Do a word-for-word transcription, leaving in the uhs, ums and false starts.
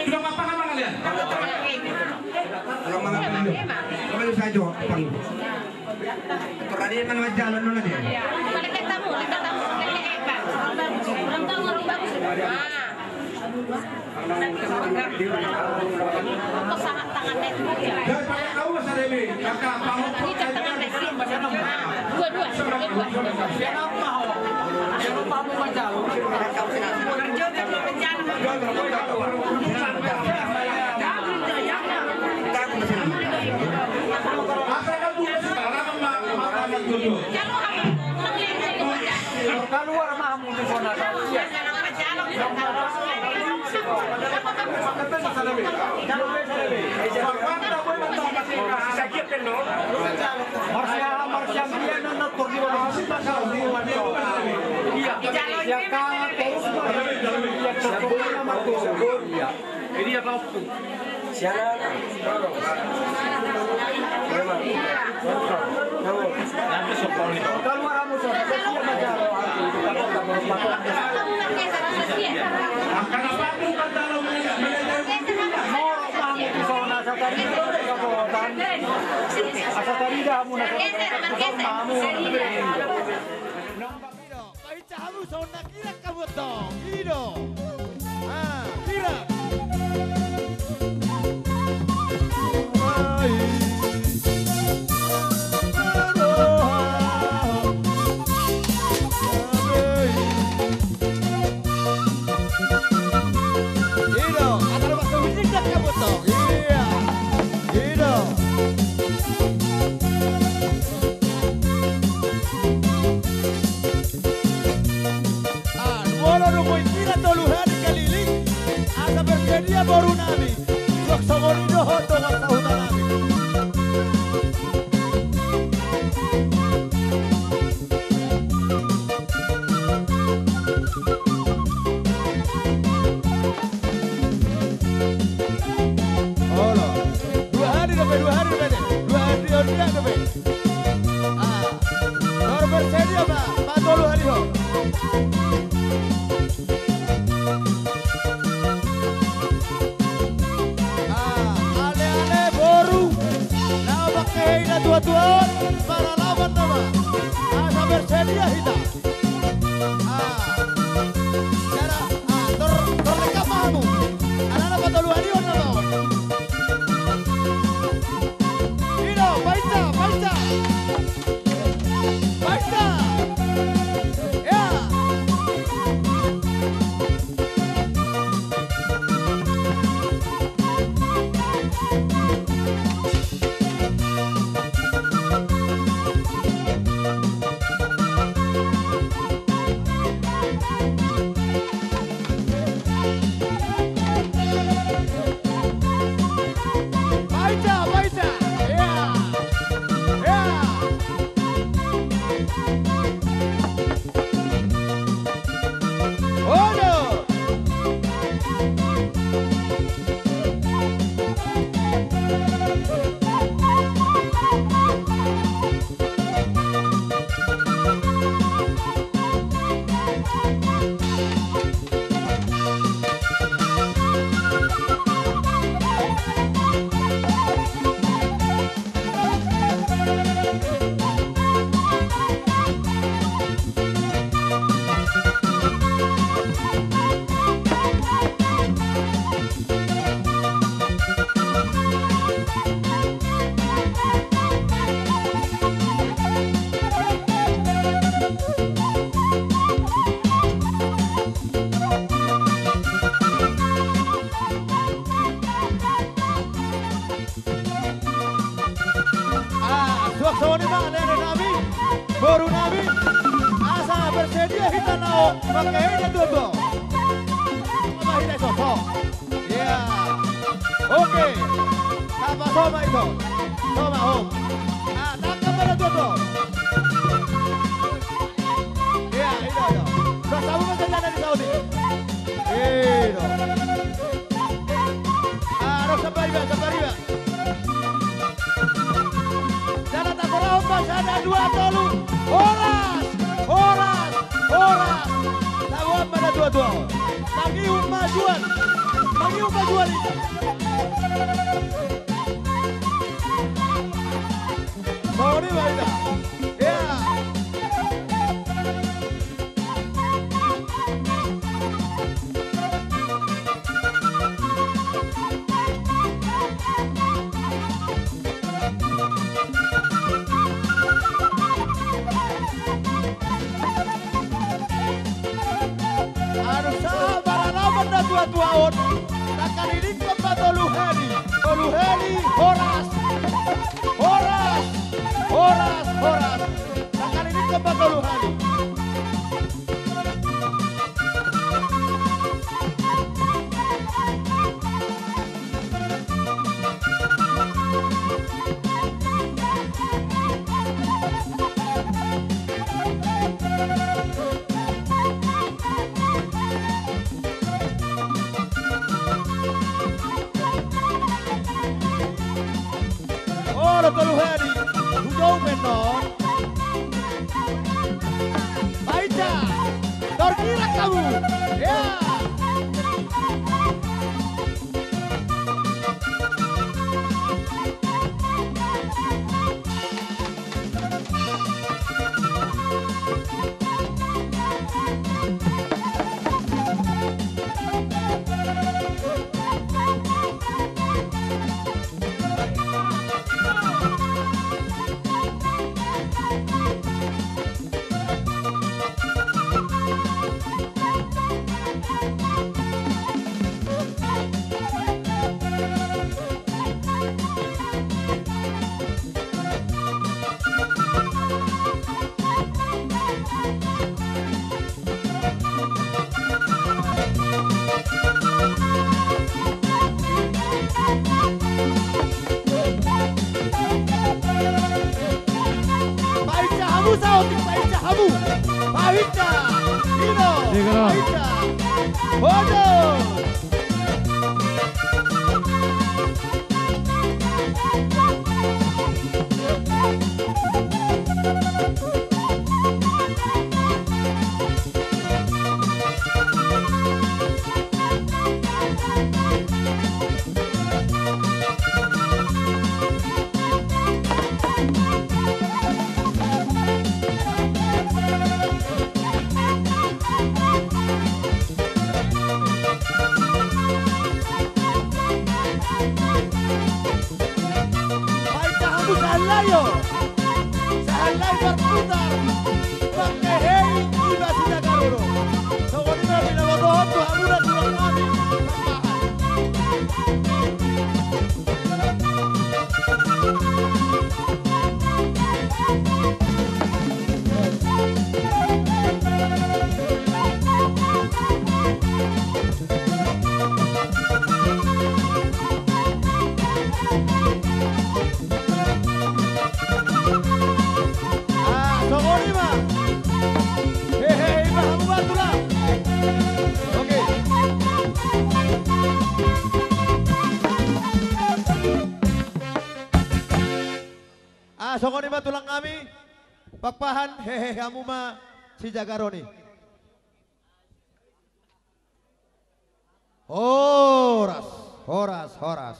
Sudah apa, apa kalian? Kalau malam ini, kalau saya jawab, Bang. Kalau ada yang mana jalan, mana dia? Kaluar ma hamu tu son. Asa tarida hamu na. Ido, painta hamu songon na kirak hamu tong. Ido. Ah, kirak. Ido, ada rumah sebutin tak hamu tong. Iya. Ido. Ah, molo dung huingot tolu hali keliling, asa bersedia boru nami. Suang songon i dohot dongan sahuta nami. Olo. Dua hali dope, dua hali dope. Dua hali on dia dope. Ah. Tor bersedia ma, patolu hali ho. Ah, ale ale boru. Na mangkehe i na tua tua on, paralaman nama. Asa bersedia hita. Ah. Jala, ah, tor, tor lengkap ma hamu. Alana patolu hali on nama on. Ido, painta, painta. Painta. Ya. Painta, painta. Ea. Ea. Olo. Ah, suang songon i ma, ale ale nami, boru nami, asa bersedia hita na mangkehe i na tua tua on. Apa hita i, so, so. Iya. Oke. Tamba so ma i, so. So ma ho. Ah, tangkap ma na tua tua on. Iya, ido, ido. Suang songon i ma jala na di saudi. Ido. Ah, ro sambari ma, sambari ma. Jala takorahon ma sada dua tolu. Horas, horas, horas. Taboan ma na tua tua on. Tangihon ma juan. Ayo, Pak Juwali. Songon i ma hita. Ya. Anu sahat maralaman na tua-tua on. Takalilikkon ma tolu hali. Tolu hali, horas. Horas. Horas, horas. Takalilikkon ma tolu hali. Olo, tolu hali. Hujou menon. Baenca. Torgirak hamu. Ya. Pahinsa hamu saotik, pahinsa hamu. Pahinsa. Ino. Pahinsa. Bodo. Pahinsa hamu sahallai o. Sahallai marputar. Pangkehei iba sijagaron. Songon i ma binabotohon tu hamu na tulang nami. Ah, songon i ma. Hehe, iba hamu ma tulang. Oke. Ah, songon i ma tulang nami. Pakpahan, hehe, hamu ma sijagaron i. Horas, horas, horas.